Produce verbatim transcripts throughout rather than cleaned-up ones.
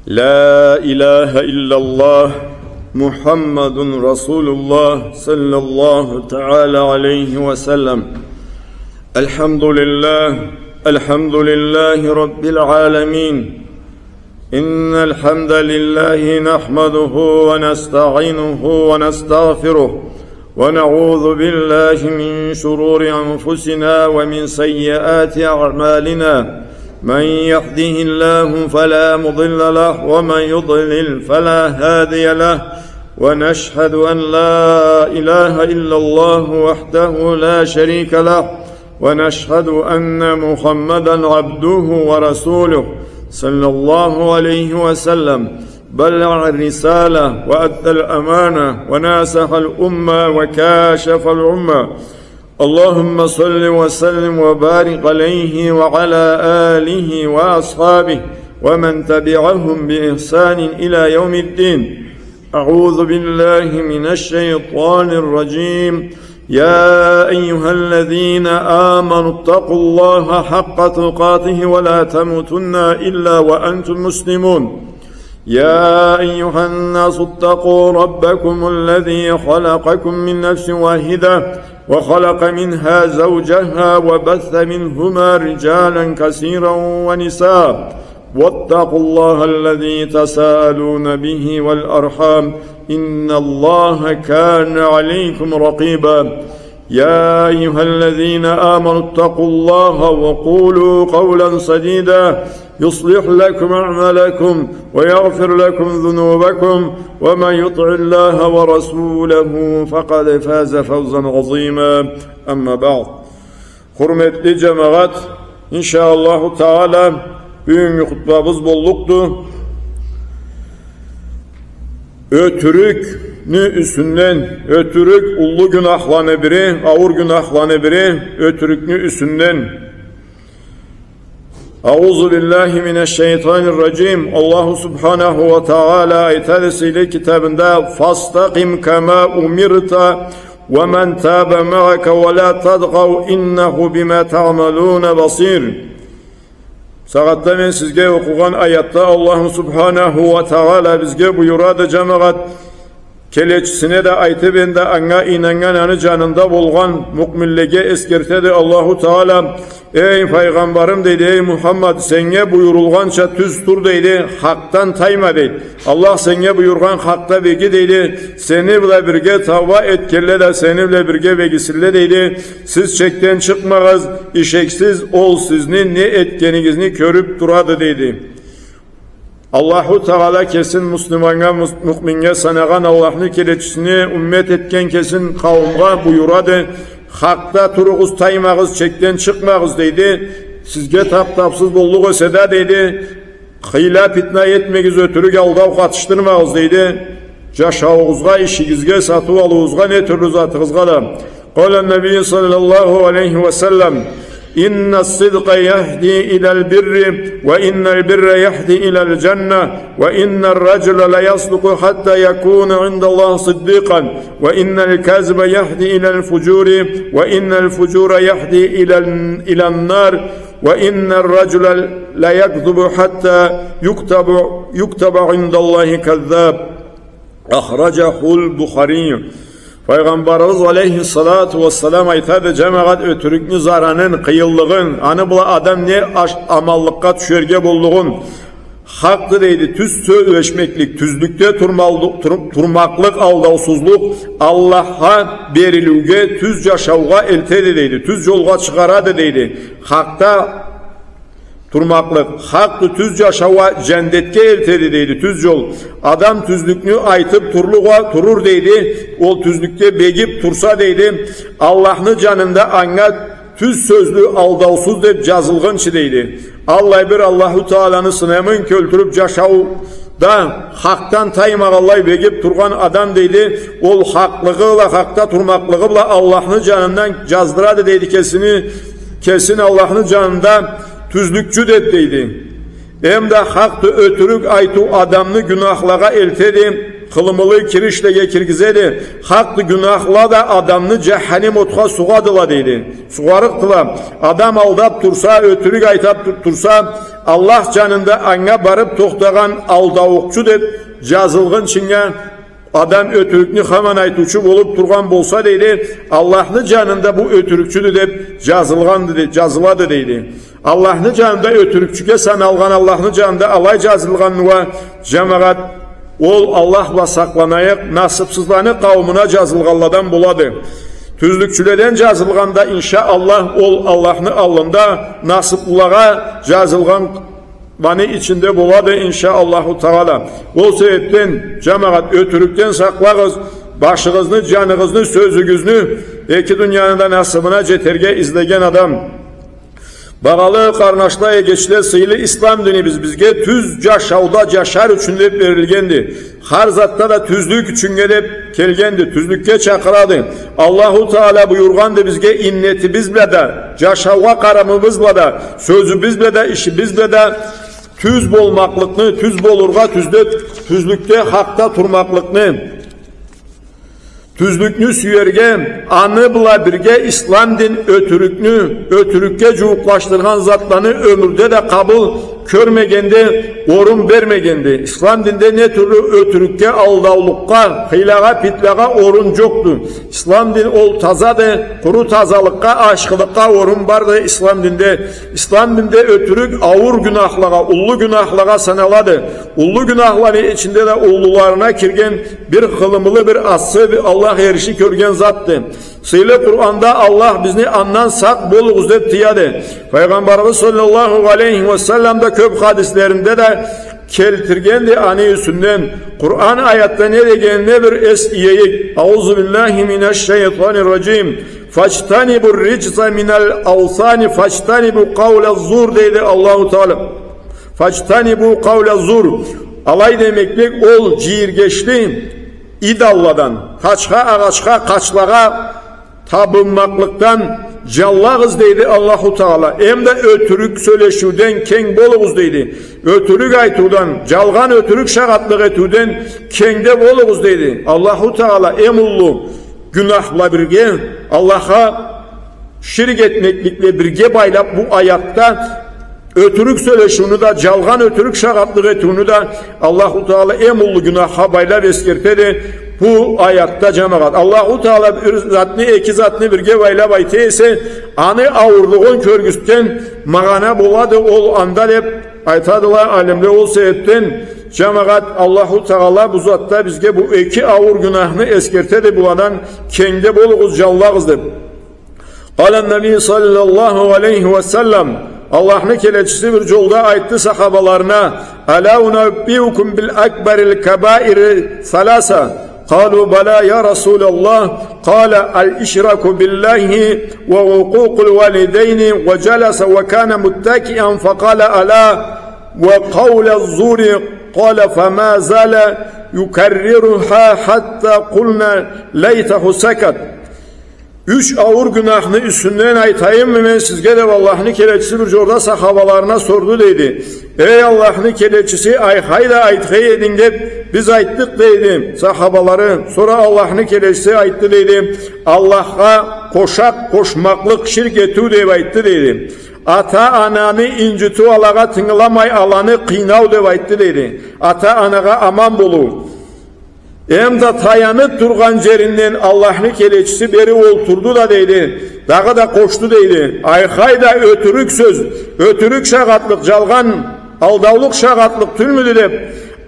لا إله إلا الله محمد رسول الله صلى الله تعالى عليه وسلم. الحمد لله، الحمد لله رب العالمين. إن الحمد لله نحمده ونستعينه ونستغفره، ونعوذ بالله من شرور أنفسنا ومن سيئات أعمالنا. من يهده الله فلا مضل له، ومن يضلل فلا هادي له. ونشهد أن لا إله إلا الله وحده لا شريك له، ونشهد أن محمدا عبده ورسوله، صلى الله عليه وسلم، بلغ الرسالة وأدى الأمانة وناصح الأمة وكاشف الغمة. اللهم صل وسلم وبارك عليه وعلى آله وأصحابه ومن تبعهم بإحسان إلى يوم الدين. أعوذ بالله من الشيطان الرجيم. يا أيها الذين آمنوا اتقوا الله حق تقاته ولا تموتن إلا وأنتم مسلمون. يا أيها الناس اتقوا ربكم الذي خلقكم من نفس واحدة وخلق منها زوجها وبث منهما رجالا كثيرا ونساء، واتقوا الله الذي تساءلون به والأرحام، إن الله كان عليكم رقيبا. يا أيها الذين آمنوا اتقوا الله وقولوا قولا سديدا يصلح لكم أعمالكم ويغفر لكم ذنوبكم ومن يطع الله ورسوله فقد فاز فوزا عظيما. أما بعد. Хурметли джамагъат, иншаАллаху Таала, бюгюннгю хутбабыз боллукъду ётюрюкню юсюнден, ётюрюк уллу гюнахланы бири, ауур гюнахланы бири, ётюрюкню юсюнден. أعوذ بالله من الشيطان الرجيم. Аллаху Субханаху ва Таала айтады сыйлы китабында: فاستقم كما أمرت ومن تاب معك ولا تطغوا إنه بما تعملون بصير. Сагъатда мен сизге окъугъан аятда Аллаху Субханаху ва Таала бизге буюрады, джамагъат, келечисине да айтып, энди анга ийнаннган, аны джанында болгъан муъминлеге эсгертеди Аллаху Таала: «Эй файгъамбарым, — дейди, — эй Мухаммад, сеннге буюрулгъанча тюз тур, — дейди, — хакъдан тайма», — дейди. Аллах сеннге буюргъан хакъда беги, дейди, сени бла бирге тауба этгенле да сени бла бирге бегисинле, дейди. Сиз чекден чыкъмагъыз, ишексиз, ол сизни не этгенигизни кёрюп турады, дейди. Аллаху Таала кесин муслиманнга, мус-, муъминнге санагъан Аллахны келечисине уммет этген кесин къауумгъа буюрады: «Хакъда туругъуз, таймагъыз, чекден чыкъмагъыз», — дейди. «Сизге тап-тапсыз боллукъ эсе да, — дейди, — хыйла, питна этмегиз, ётюрюк, алдау къатышдырмагъыз, — дейди. — Джашауугъузгъа, ишигизге, сатыу-алыуугъузгъа, не тюрлю затыгъызгъа да». قال النبي صلى الله عليه وسلم: إن الصدق يهدي إلى البر، وإن البر يهدي إلى الجنة، وإن الرجل ليصدق حتى يكون عند الله صديقا، وإن الكذب يهدي إلى الفجور، وإن الفجور يهدي إلى، إلى النار، وإن الرجل ليكذب حتى يكتب، يكتب عند الله كذاب. أخرجه البخاري. Файгъамбарыбыз алейхиссалату уассалам айтады, джамагъат, ётюрюкню заранын, къыйынлыгъын, аны бла адам не аш-, аманлыкъгъа тюшерге боллугъун. Хакъды, дейди, тюз сёлешмеклик, тюзлюкде турмалды-, тур-, турмакълыкъ, алдаусузлукъ Аллахха берилиуге, тюз джашаугъа элтеди, дейди, тюз джолгъа чыгъарады, дейди. Хакъда турмакълыкъ, хакъды, тюз джашау а джандетге элтеди, дейди, тюз джол. Адам тюзлюкню айтып турлукъ а турур, дейди, ол тюзлюкде бегип турса, дейди, Аллахны джанында анга тюз сёзлю, алдаусуз деп джазылгъынчы, дейди. Аллай бир Аллаху Тааланы сынамын кёлтюрюп, джашауда хакъдан таймагъанлай бегип тургъан адам, дейди, ол хакълыгъы бла, хакъда турмакълыгъы бла Аллахны джанындан джаздырады, дейди, кесини, кесин Аллахны джанында тюзлюкчю деп, дейди. Эм да хакъды, ётюрюк айтыу адамны гюнахлагъа элтеди. Хылымылы киришлеге киргизеди. Хакъды, гюнахла да адамны джаханим отха сугъадыла, дейди. Сугъарыкъдыла. Адам алдап турса, ётюрюк айтап тур-, турса, Аллах джанында анга барып тохтагъан алдаукъчу деп джазылгъынчынга, адам ётюрюкню хаман айтыучу болуп тургъан болса, дейди, Аллахны джанында бу ётюрюкчюдю деп джазылгъанды де-, джазылады, дейди. Аллахны джанында ётюрюкчюге саналгъан, Аллахны джанында алай джазылгъанны уа, джамагъат, ол Аллах бла сакъланайыкъ, насыпсызланы къауумуна джазылгъанладан болады. Тюзлюкчюледен джазылгъанда, иншаАллах, ол Аллахны аллында насыплылагъа джазылгъан ланы ичинде болады, иншаАллаху Тагъала. Ол себепден, джамагъат, ётюрюкден сакълагъыз башыгъызны, джаныгъызны, сёзюгюзню, эки дунияны да насыбына джетерге излеген адам. Багъалы къарнашла, эгечле, сыйлы ислам динибиз бизге тюз джашауда джашар ючюн деп берилгенди. Хар затда да тюзлюк ючюннге деп келгенди, тюзлюкге чакъырады. Аллаху Тагъала буюргъанды бизге иннетибиз бла да, джашаугъа къарамыбыз бла да, сёзюбюз бла да, ишибиз бла да тюз болмакълыкъны, тюз болургъа, тюзде, тюзлюкде, хакъда турмакълыкъны, тюзлюкню сюерге, аны бла бирге ислам дин ётюрюкню, ётюрюкге джууукълашдыргъан затланы ёмюрде да къабыл кёрмегенди, орун бермегенди. Ислам динде не тюрлю ётюрюкге, алдаулукъгъа, хыйлагъа, питлагъа орун джокъду. Ислам дин ол тазады, къуру тазалыкъгъа, ашхылыкъгъа орун барды ислам динде. Ислам динде ётюрюк ауур гюнахлагъа, уллу гюнахлагъа саналады. Уллу гюнахланы ичинде да уллуларына кирген бир хылымылы, бир ассы, бир Аллах эрши кёрген затды. Сыйлы Къуранда Аллах бизни андан сакъ болугъуз деп тыяды. Файгъамбарыбыз саллаллаху алейхи ва саллам да кёп хадислеринде да келтиргенди аны юсюнден. Къуран аятда не дегенине бир эс иейик. Аузу биллахи минаш шайтанир раджим. Фаджтанибу риджса минал аусани, фаджтанибу къаула зур, дейди Аллаху Тагъала. Фаджтанибу къаула зур. Алай демеклик ол джийиргечли идолладан, тачха, агъачха, къачлагъа табынмакълыкъдан джанлагъыз, дейди Аллаху Тагъала. Эм да ётюрюк сёлешиуден кенг болугъуз, дейди. Ётюрюк айтыудан, джалгъан ётюрюк шагъатлыкъ этиуден кенг да болугъуз, дейди. Аллаху Тагъала эм уллу гюнах бла бирге, Аллахха ширк этмеклик бла бирге байлап бу аятда ётюрюк сёлешиуню да, джалгъан ётюрюк шагъатлыкъ этиуню да Аллаху Тагъала эм уллу гюнахха байлап эсгертеди бу аятда, джамагъат. Аллаху Тагъала бир затны, эки затны бирге байлап айта эсе, аны ауурлугъун кёргюзтген магъана болады ол анда деп айтадыла алимле. Ол себепден, джамагъат, Аллаху Тагъала бу затда бизге бу эки ауур гюнахны эсгертеди, буладан кенг да болугъуз, джанлагъыз деп. Къала ннабий саллаллаху алейхи ва саллам, Аллахны келечиси бир джолда айтды сахабаларына: «Ала унаббиукум бил акбарил кабаири саласа?» قالوا: «بلى يا رسول الله.» قال: «الإشراك بالله وعقوق الوالدين.» وجلس وكان متكئا فقال: «ألا وقول الزور.» قال: «فما زال يكررها حتى قلنا: ليته سكت.» Юч ауур гюнахны юсюнден айтайыммы мен сизге деп Аллахны келечиси бир джолда сахабаларына сорду, дейди. «Эй Аллахны келечиси, айхай да айтхай эдинг», — деп, «биз айтдыкъ», — дейди сахабалары. Сора Аллахны келечиси айтды, дейди: «Аллахха къошакъ къошмакълыкъ, ширк этиу», — деп айтды, дейди. «Ата-ананы инджитиу, алагъа тынгыламай, аланы къыйнау», — деп айтды, дейди. Ата-анагъа аман болуу. Эм да таянып тургъан джеринден Аллахны келечиси бери олтурду да дейди, дагъыда къошду дейди: «Айхай да ётюрюк сёз, ётюрюк шагъатлыкъ, джалгъан, алдаулукъ шагъатлыкъ тюлмюдю?» — деп,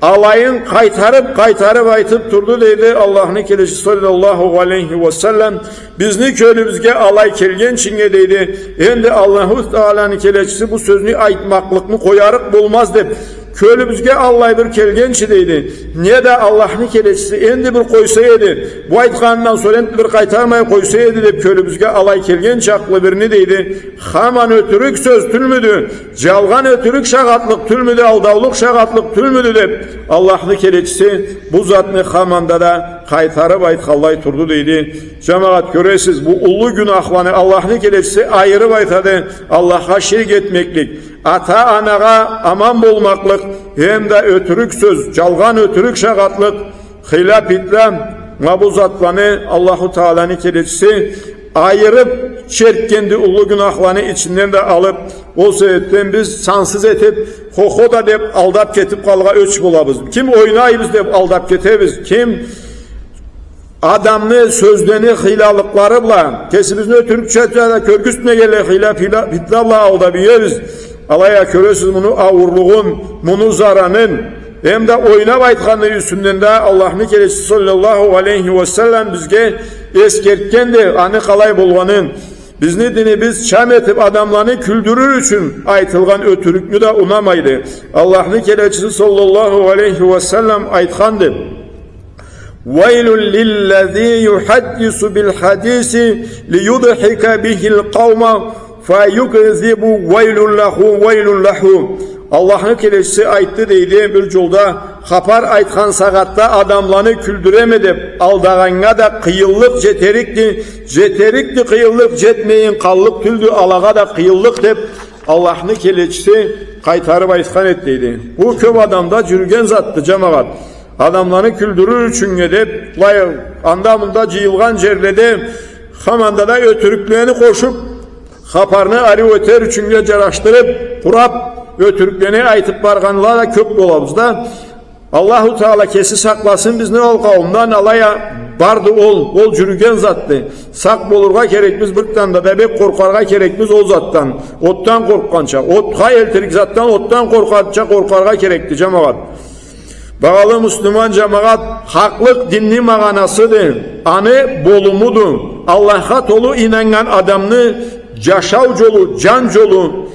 алайын къайтарып, къайтарып айтып турду дейди Аллахны келечиси саллаллаху алейхи ва саллам. Бизни кёлюбюзге алай келгенчинге дейди, энди Аллаху Тааланы келечиси бу сёзню айтмакълыкъны къоярыкъ болмаз деп, кёлюбюзге аллай бир келгенчи дейди. Не да Аллахны келечиси энди бир къойса эди, бу айтханындан сора энди бир къайтармай къойса эди деп, кёлюбюзге алай келген чакълы бирни дейди, хаман ётюрюк сёз тюлмюдю, джалгъан ётюрюк шагъатлыкъ тюлмюдю, алдаулукъ шагъатлыкъ тюлмюдю деп, Аллахны келечиси бу затны хаманда да къайтарып айтханлай турду дейди. Джамагъат, кёресиз, бу уллу гюнахланы Аллахны келечиси айырып айтады: Аллахха ширк этмеклик, ата-анагъа аман болмакълыкъ, эм да ётюрюк сёз, джалгъан ётюрюк шагъатлыкъ, Хыйла, питна, ма бу затланы Аллаху Тааланы келечиси айырып чертгенди, уллу гюнахланы ичинден да алып. Ол себепден биз сансыз этип, хо-хо да деп алдап кетип къалыргъа ёч болабыз. Ким ойнайбыз деп алдап кетебиз, ким адамны сёзлени хыйлалыкълары бла, кесибизни ётюрюкча да кёргюзтмегенлей хыйла, питна, питна бла алдап иебиз. Алай а кёресиз муну ауурлугъун, муну заранын. Эм да ойнап айтханны юсюнден да Аллахны келечиси саллаллаху алейхи ва саллам бизге эсгертгенди аны къалай болгъанын. Бизни динибиз чам этип адамланы кюлдюрюр ючюн айтылгъан ётюрюкню да унамайды. Аллахны келечиси саллаллаху алейхи ва саллам айтханды: «ويل للذي يحدث بالحديث ليضحك به القوم فيكذب ويل له ويل له». Аллахны келечиси айтды, дейди, бир джолда хапар айтхан сагъатда адамланы кюлдюреме деп алдагъаннга да къыйынлыкъ джетерикди, джетерикди къыйынлыкъ, джетмейин къаллыкъ тюлдю алагъа да къыйынлыкъ деп Аллахны келечиси къайтарып айтхан эди, дейди. Бу кёп адамда джюрюген затды, джамагъат. Адамланы кюлдюрюр ючюннге деп, былай, анда-мында джыйылгъан джерледе хаманда да ётюрюклени къошуп, хапарны ариу этер ючюннге джарашдырып, къурап, ётюрюклени айтып баргъанла да кёп болабыз да. Аллаху Таала кеси сакъласын бизни ол къауумдан, алай а барды ол, ол джюрюген затды. Сакъ болургъа керекбиз, бир танда да бек къоркъаргъа керекбиз ол затдан. Отдан къоркъгъанча, отха элтирик затдан отдан къоркъгъанча къоркъаргъа керекди, джамагъат. Багъалы муслиман джамагъат, хакълыкъ динни магъанасыды, аны болумуду. Аллахха толу ийнаннган адамны джашау джолу, джан джолу,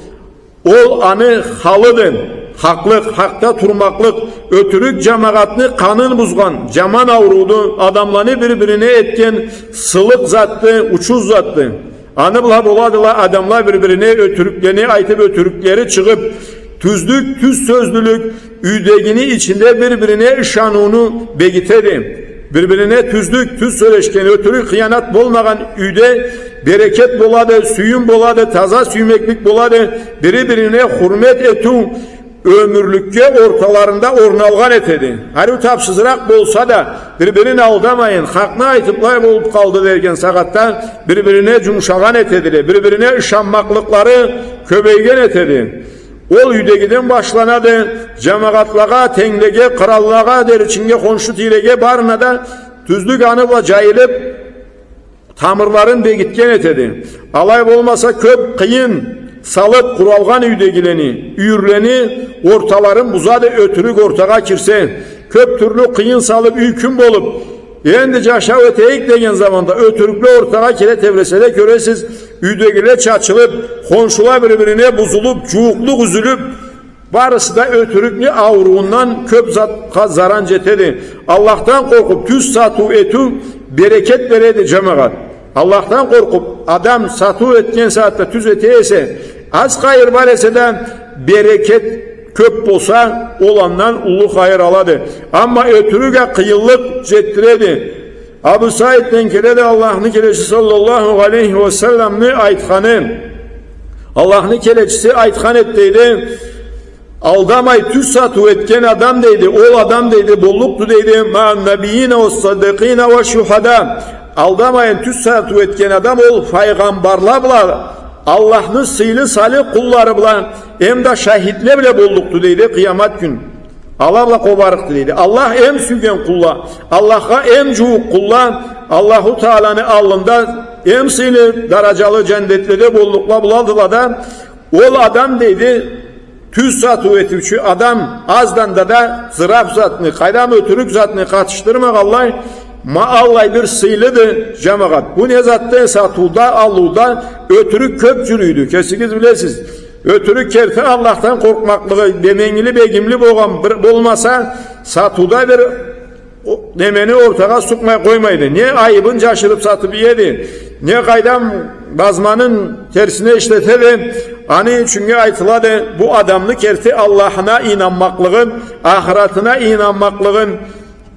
ол аны халыды. Хакълыкъ, хакъда турмакълыкъ, ётюрюк джамагъатны къанын бузгъан, джаман ауруду, адамланы бир-бирине этген сылыкъ затды, учуз затды. Аны бла боладыла адамла бир-бирине ётюрюклени айтып, ётюрюклери чыгъып, тюзлюк, тюз сёзлюлюк, юйдегини ичинде бир-бирине ышаныуну бегитеди. Бир-бирине тюзлюк, тюз сёлешген, ётюрюк, хыянат болмагъан юйде берекет болады, сюйюм болады, таза сюймеклик болады, бири-бирине хурмет этиу ёмюрлюкге орталарында орналгъан этеди. Ариу тапсызыракъ болса да, бир-бирин алдамайын, хакъны айтып, былай болуп къалды деген сагъатда бир-бирине джумушагъан этедиле, бир-бирине ышанмакълыкълары кёбейген этеди. Ол юйдегиден башланады, джамагъатлагъа, тенглеге, къыраллагъа дери ичинге, хоншу тийреге, барына да тюзлюк аны бла джайылып, тамырларын бегитген этеди. Алай болмаса, кёп къыйын салып къуралгъан юйдегилени, юйюрлени орталарын бузады, ётюрюк ортагъа кирсе. Кёп тюрлю къыйын салып, юй кюн болуп, энди джашау этейик деген заманда ётюрюкле ортагъа кире тебреселе, кёресиз, юйдегиле чачылып, хоншула бир-бирине бузулуп, джууукълукъ юзюлюп, барысы да ётюрюкню ауруундан кёп затха заран джетеди. Аллахдан къоркъуп, тюз сатыу этиу берекет береди, джамагъат. Аллахдан къоркъуп, адам сатыу этген сагъатда тюз эте эсе, аз хайыр бар эсе да, берекет кёп болса, ол андан уллу хайыр алады. Амма ётюрюк а къыйынлыкъ джетдиреди. Абу Саидден келеди Аллахны келечиси саллаллаху алейхи ва салламны айтханы. Аллахны келечиси айтхан эди, дейди: «Алдамай тюз сатыу этген адам, — дейди, — ол адам, — дейди, — боллукъду, — дейди, — مع النبيين والصديقين والشهداء». Алдамайын тюз сатыу этген адам ол файгъамбарла бла, Аллахны сыйлы салих къуллары бла, эм да шахидле бла боллукъду, дейди, къыямат кюн. Ала бла къобарыкъды, дейди. Аллах эм сюйген къулла, Аллахха эм джууукъ къулла, Аллаху Тааланы аллында эм сыйлы дараджалы джаннетледе боллукъла боладыла да, ол адам, дейди, тюз сатыу этиучю адам аздан да, да зыраф затны, къайдам, ётюрюк затны къатышдырмагъанлай, ма аллай бир сыйлыды, джамагъат. Бу не затды? Сатыуда, алыуда ётюрюк кёп джюрюйдю, кесигиз билесиз. Ётюрюк керти Аллахдан къоркъмакълыгъы, беменгили, бегимли болгъан бир болмаса, сатыуда бир о-, немени ортагъа сукъмай къоймайды. Не айыбын джашырып сатып иеди, не къайдам базманын терсине ишлетеди. Аны ючюннге айтылады, бу адамны керти Аллахына ийнанмакълыгъын, ахыратына ийнанмакълыгъын,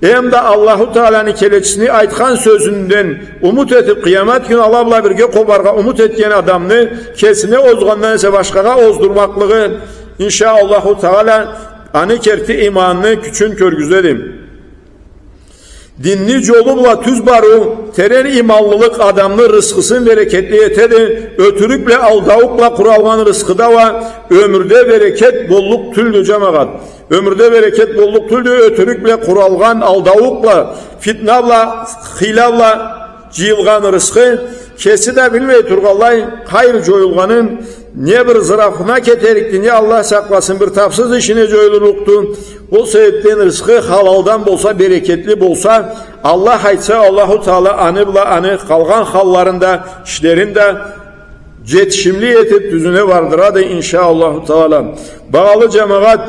эм да Аллаху Тааланы келечисини айтхан сёзюнден умут этип, къыямат кюн ала бла бирге къобаргъа умут этген адамны кесине озгъандан эсе башхагъа оздурмакълыгъы, иншаАллаху Таала, аны керти иманны кючюн кёргюзеди. Динни джолу бла тюз барыу, терен иманлылыкъ адамны рысхысын берекетли этеди. Ётюрюк бла, алдаукъ бла къуралгъан рысхыда уа ёмюрде берекет боллукъ тюлдю, джамагъат. Ёмюрде берекет боллукъ тюлдю, ётюрюк бла къуралгъан, алдаукъ бла, фитна бла, хыйла бла джыйылгъан рысхы, кеси да билмей тургъанлай, къайры джоюлгъанын, не бир зырафына кетерикди, не, Аллах сакъласын, бир тапсыз ишине джоюлурлукъду. Ол себепден рысхы халалдан болса, берекетли болса, Аллах айтса, Аллаху Таала аны бла аны къалгъан халларын да, ишлерин да джетишимли этиб, тюзюне бардырады, иншаАллаху Таала. Багъалы джамагъат,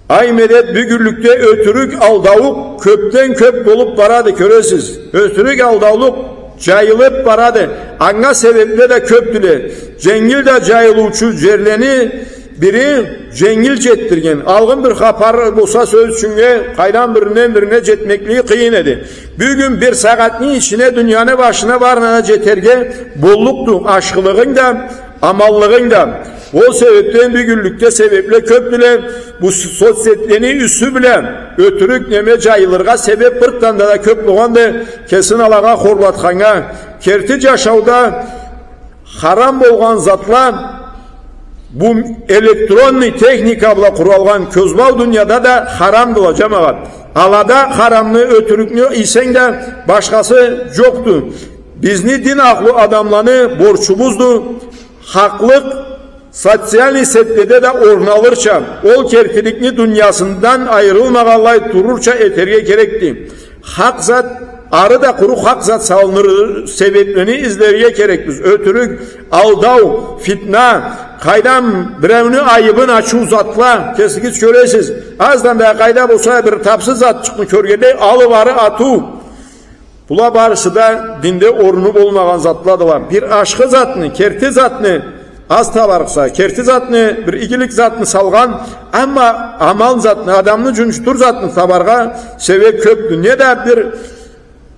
ай медет, бюгюнлюкде ётюрюк, алдаукъ кёбден кёб болуб барады, кёресиз. Ётюрюк, алдаулукъ джайылыб барады. Анга себебле да кёбдюле. Дженгил да джайылыучу джерлени бири дженгил джетдирген. Алгъын бир хапар болса, сёз ючюннге, къайдан биринден бирине джетмеклиги къыйын эди. Бюгюн бир сагъатны ичине дунияны башына барына да джетерге боллукъду, ашхылыгъынг да, аманлыгъынг да. Ол себепден бюгюнлюкде себебле кёбдюле, бу с-, соцсетлени юсю бла ётюрюк неме джайылыргъа себеб бир танда да кёб болгъанды, кесин алагъа хорлатханнга, керти джашауда харам болгъан затла, бу электронный техника бла къуралгъан кёзбау дунияда да харамдыла, джамагъат. Алада харамны, ётюрюкню ийсенг да, башхасы джокъду. Бизни дин ахлу адамланы борчубузду. Хакълыкъ социальный сетледе да орун алырча, ол кертиликни дуниясындан айырылмагъанлай турурча этерге керекди. Хакъ зат, ары да къуру хакъ зат салыныр себеблени излерге керекбиз. Ётюрюк, алдау, фитна, къайдан биреуню айыбын ачыу затла, кесигиз кёресиз. Аздан да къайда болса бир тапсыз затчыкъны кёргенлей, алыб ары атыу. Була барысы да динде орну болмагъан затладыла. Бир ашхы затны, керти затны аз табарыкъса, керти затны, бир игилик затны салгъан, амма аман затны, адамны джунчутур затны табаргъа себеб кёбдю. Не да бир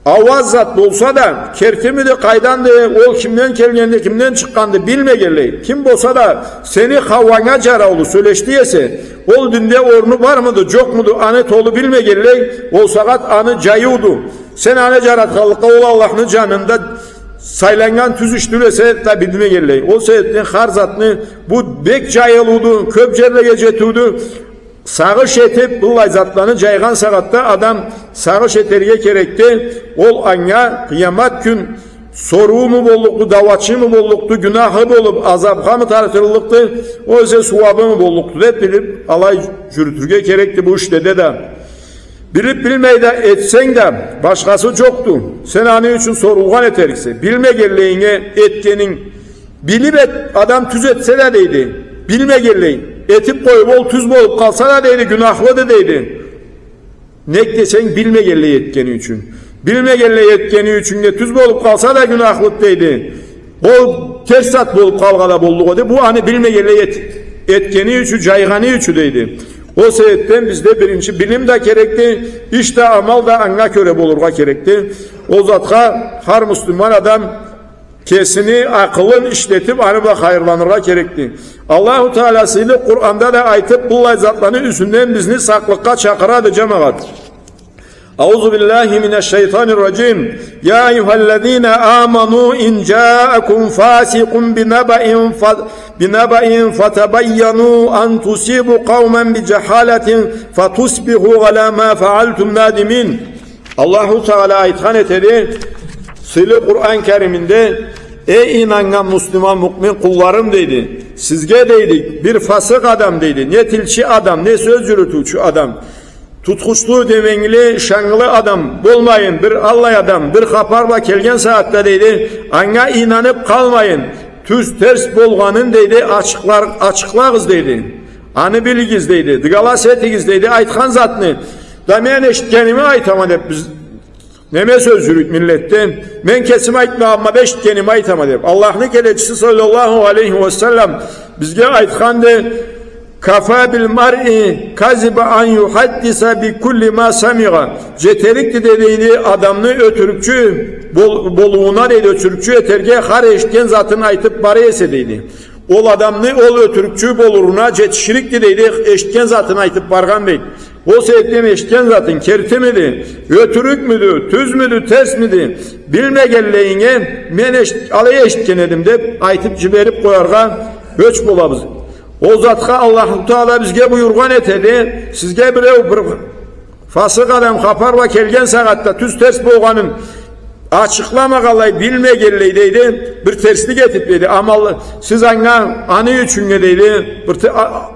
ауаз зат болса да, кертимиди, къайданды, ол кимден келгенди, кимден чыкъгъанды билмегенлей, ким болса да сени хауанга джараулу сёлешди эсе, ол динде орну бармыды, джокъмуду, аны толу билмегенлей, ол сагъат аны джайыуду. Сен аны джаратханлыкъгъа, ол Аллахны джанында сайланнган тюз иш тюл эсе да билмегенлей. Ол себебден хар затны, бу бек джайылыуду, кёб джерлеге джетиудю. Сагъыш этиб, быллай затланы джайгъан сагъатда адам сагъыш этерге керекди. Ол анга къыямат кюн сорууму боллукъду, дауачымы боллукъду, гюнахы болуб, азабхамы тартыллыкъды, огъесе сууабымы боллукъду деб билиб, алай джюрютюрге керекди бу ишледе да. Билиб-билмей да этсенг да, башхасы джокъду. Сен аны ючюн сорулгъан этериксе. Билмегенлейинге этгенинг. Билиб эт, адам тюз этсе да, дейди, билмегенлей этиб къоюб, ол тюз болуб къалса да, дейди, гюнахлыды, дейди. Нек десенг, билмегенлей этгени ючюн. Билмегенлей этгени ючюн да тюз болуб къалса да гюнахлыды, дейди. Ол терс зат болуб къалгъа да боллукъ эди. Бу аны билмегенлей эт-, этгени ючюн, джайгъаны ючюн, дейди. Ол себебден бизде биринчи билим да керекди, иш да, амал да анга кёре болургъа керекди. Ол затха хар муслиман адам кесини акъылын ишлетиб, аны бла хайырланыргъа керекди. Аллаху Таала сыйлы Къуранда да айтыб, быллай затланы юсюнден бизни сакълыкъгъа чакъырады, джамагъат. أعوذ بالله من الشيطان الرجيم. يا أيها الذين آمنوا إن جاءكم فاسق بنبأ ف-، بنبأ فتبينوا أن تصيبوا قوما بجهالة فتصبحوا على ما فعلتم نادمين. Аллаху Таала айтхан этеди, сыйлы Къуран Кариминде: «Эй ийнаннган муслиман, муъмин къулларым, — дейди, — сизге, — дейди, — бир фасыкъ адам, — дейди, — не тилчи адам, не сёз джюрютюучю адам, тутхучлу, деменгили, ышаннгылы адам болмайын, бир аллай адам бир хапар бла келген сагъатда, — дейди, — анга ийнаныб къалмайын, тюз терс болгъанын, — дейди, — ачыкълар-, ачыкълагъыз, — дейди. — Аны билигиз, — дейди, — дыгалас этигиз, — дейди, — айтхан затны. Да мен эшитгеними айтама», — деб биз неме сёз джюрюйдю миллетде. «Мен кесим айтмагъанма да, эшитгеними айтама», — деб. Аллахны келечиси саллаллаху алейхи ва саллам бизге айтханды: «كفى بالمرء كذبا أن يحدث بكل ما سمع». Джетерикди, дейди, адамны ётюрюкчю бол-, болууна, дейди, ётюрюкчю этерге хар эшитген затын айтыб бара эсе, дейди. Ол адамны ол ётюрюкчю болуруна джетиширикди, дейди, эшитген затын айтыб баргъан, дейди. Ол себепден эшитген затынг кертимиди, ётюрюкмюдю, тюзмюдю, терсмиди, билмегенлейинге мен эшит-, алай эшитген эдим деп айтып джиберип къояргъа ёч болабыз. Ол затха Аллаху Таала бизге буюргъан этеди, сизге биреу бир фасыкъ адам хапар бла келген сагъатда тюз терс болгъанын ачыкъламагъанлай, билмегенлей, дейди, бир терслик этип, дейди, амал, сиз анга, аны ючюннге, дейди, бир те-, а-,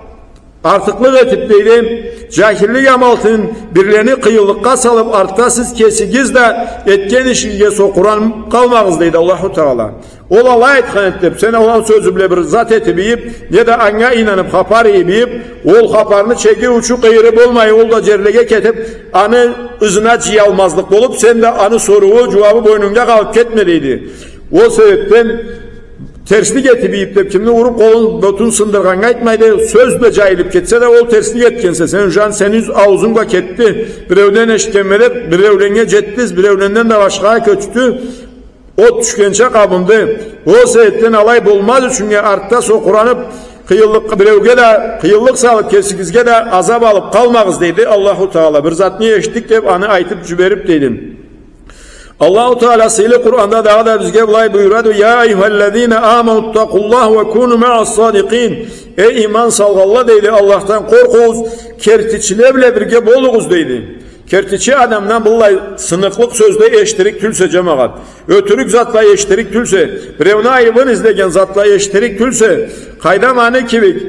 артыкълыкъ этип, дейди, джахиллик амалтын бирлени къыйынлыкъгъа салып, артда сиз кесигиз да этген ишигизге сокъуранып къалмагъыз, дейди Аллаху Таала. Ол алай айтхан эди деп, сен ол сёзю бла бир зат этип ийип, неда анга ийнанып хапар ийип ийип, ол хапарны чеги, учу, къыйыры болмай, ол да джерлеге кетип, аны ызына джыялмазлыкъ болуп, сен да аны соруу, джууабы бойнунгда къалып кетме, дейди. Ол себепден терслик этип ийип деп, кимни уруп, къолун, ботун сындыргъаннга айтмайды, сёз бла джайылып кетсе да, ол терслик этгенсе, сен уже сени аузунг бла кетди, биреуден эшитгенме деп, биреуленнге джетди, биреуленден да башхагъа кёчдю, от тюшгенча къабынды. Ол себепден алай болмаз ючюннге артда сокъуранып, къыйынлыкъ, биреуге да къыйынлыкъ салып, кесигизге да азап алып къалмагъыз, дейди Аллаху Таала. Бир затны эшитдик деп, аны айтып джиберип, дейди. Аллаху Таала сыйлы Къуранда дагъыда бизге былай буюрады: «يا أيها الذين آمنوا اتقوا الله وكونوا مع الصادقين». Эй, ийман салгъанла, дейди, Аллахдан къоркъугъуз, кертичиле бла бирге болугъуз, дейди. Кертичи адамдан быллай сыныкълыкъ сёзле эшитирик тюлсе, джамагъат. Ётюрюк затла эшитирик тюлсе, биреуню айыбын излеген затла эшитирик тюлсе, къайдам, аны кибик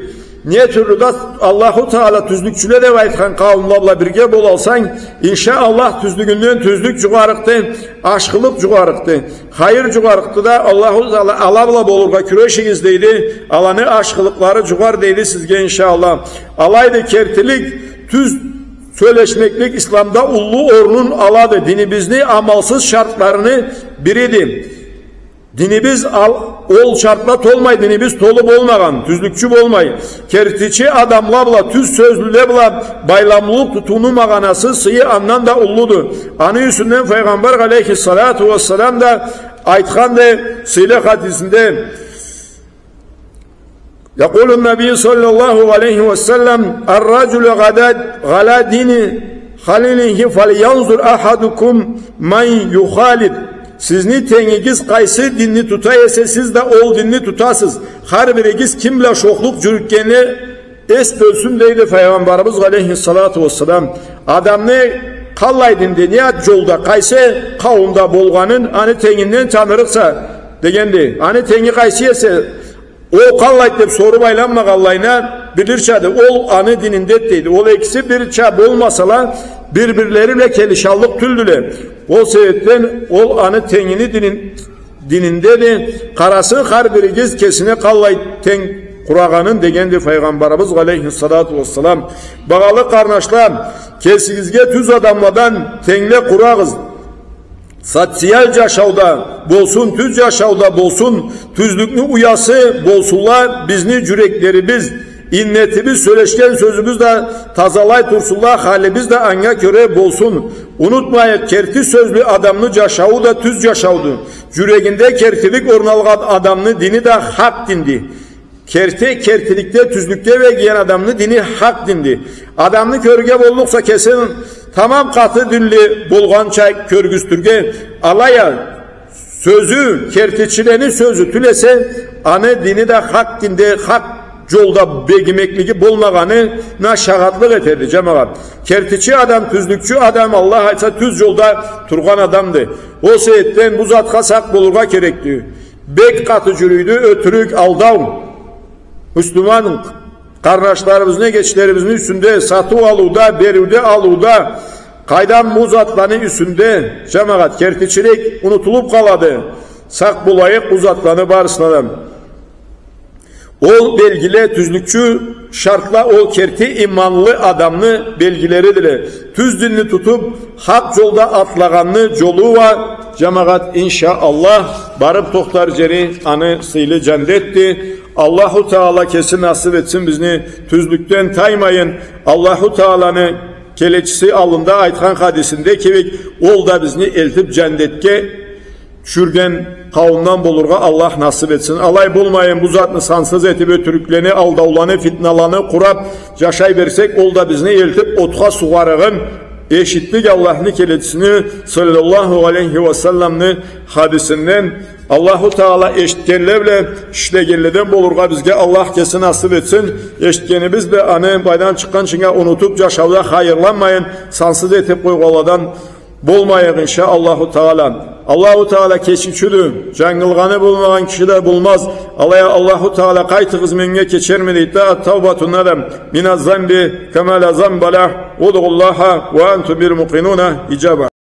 не тюрлю да Аллаху Таала тюзлюкчюле деп айтхан къауумла бла бирге болалсанг, иншаАллах, тюзлюгюнден тюзлюк джугъарыкъды, ашхылыкъ джугъарыкъды, хайыр джугъарыкъды да, Аллаху Таала, ала бла болургъа кюрешигиз, дейди. Аланы ашхылыкълары джугъар, дейди, сизге, иншаАллах. Алайды, кертилик, тюз сёлешмеклик исламда уллу орнун алады. Динибизни амалсыз шартларыны бириди. Динибиз ал-, ол шартла толмай, динибиз толу болмагъан, тюзлюкчю болмай. Кертичи адамла бла, тюз сёзлюле бла байламлылыкъ тутууну магъанасы, сыйы андан да уллуду. Аны юсюнден Файгъамбар алейхиссалату уассалам да айтханды сыйлы хадисинде: يقول النبي صلى الله عليه وسلم: «الرجل غدا-، على دين خليله فلينظر أحدكم من يخالل». Сизни тенгигиз къайсы динни тута эсе, сиз да ол динни тутасыз. Хар биригиз ким бла шохлукъ джюрютгенине эс бёлсюн, дейди Файгъамбарыбыз алейхиссалату уассалам. Адамны къаллай динде, не джолда, къайсы къауумда болгъанын аны тенгинден танырыкъса, дегенди. Аны тенги къайсы эсе, ол къаллайды деп соруп айланмагъанлайына, билирчады, ол аны дининдеди, дейди. Ол экиси бирча болмасала, бир-бирлери бла келишаллыкъ тюлдюле. Ол себепден ол аны тенгини динин-, дининдеди. Къарасын хар биригиз кесине къаллай тенг къурагъанын, дегенди Файгъамбарыбыз алейхиссалату уассалам. Багъалы къарнашла, кесигизге тюз адамладан тенгле къурагъыз. Социал джашауда болсун, тюз джашауда болсун, тюзлюкню уясы болсунла бизни джюреклерибиз, иннетибиз, сёлешген сёзюбюз да тазалай турсунла, халибиз да анга кёре болсун. Унутмайыкъ, керти сёзлю адамны джашауу да тюз джашауду. Джюрегинде кертилик орналгъан адамны дини да хакъ динди. Керти, кертиликде, тюзлюкде бегиген адамны дини хакъ динди. Адамны кёрюрге боллукъса, кесин тамам къаты динли болгъанча кёргюзтюрге, алай а сёзю, кертичилени сёзю тюл эсе, аны дини да хакъ динде, хакъ джолда бегимеклиги болмагъанына шагъатлыкъ этеди, джамагъат. Кертичи адам, тюзлюкчю адам, Аллах айтса, тюз джолда тургъан адамды. Ол себепден бу затха сакъ болургъа керекди. Бек къаты джюрюйдю ётюрюк, алдау. Муслиман къарнашларыбызны, эгечлерибизни юсюнде, сатыу-алыуда, бериуде-алыуда, къайдам, бу затланы юсюнде, джамагъат, кертичилик унутулуп къалады. Сакъ болайыкъ бу затланы барысына да. Ол белгиле, тюзлюкчю шартла, ол керти иманлы адамны белгилеридиле. Тюз динни тутуп, хакъ джолда атлагъанны джолу уа, джамагъат, иншаАллах, барып тохтар джери аны сыйлы джандетди. Аллаху Таала кеси насып этсин бизни тюзлюкден таймайын. Аллаху Тааланы келечиси аллында айтхан хадисинде кибик, ол да бизни элтип джандетге тюшюрген къауумдан болургъа Аллах насып этсин. Алай болмайын, бу затны сансыз этип, ётюрюклени, алдауланы, фитналаны къурап джашай берсек, ол да бизни элтип отха сугъарыгъын эшитдик Аллахны келечисини саллаллаху алейхи ва салламны хадисинден. Аллаху Таала эшитгенле бла ишлегенледен болургъа бизге Аллах кеси насып этсин. Эшитгенибиз бла аны былайдан чыкъгъынчынга унутуп, джашауда хайырланмайын, сансыз этип къойгъанладан болмайыкъ, иншаАллаху Таала. Аллаху Таала кечиучюдю. Джангылгъаны болмагъан киши да болмаз. Алай а Аллаху Таала, къайтыгъыз меннге, кечерме, дейди да. Ат-таубату надам мина занби кама ла занба лах. Удъуллаха ва антум бил мукъинуна иджаба.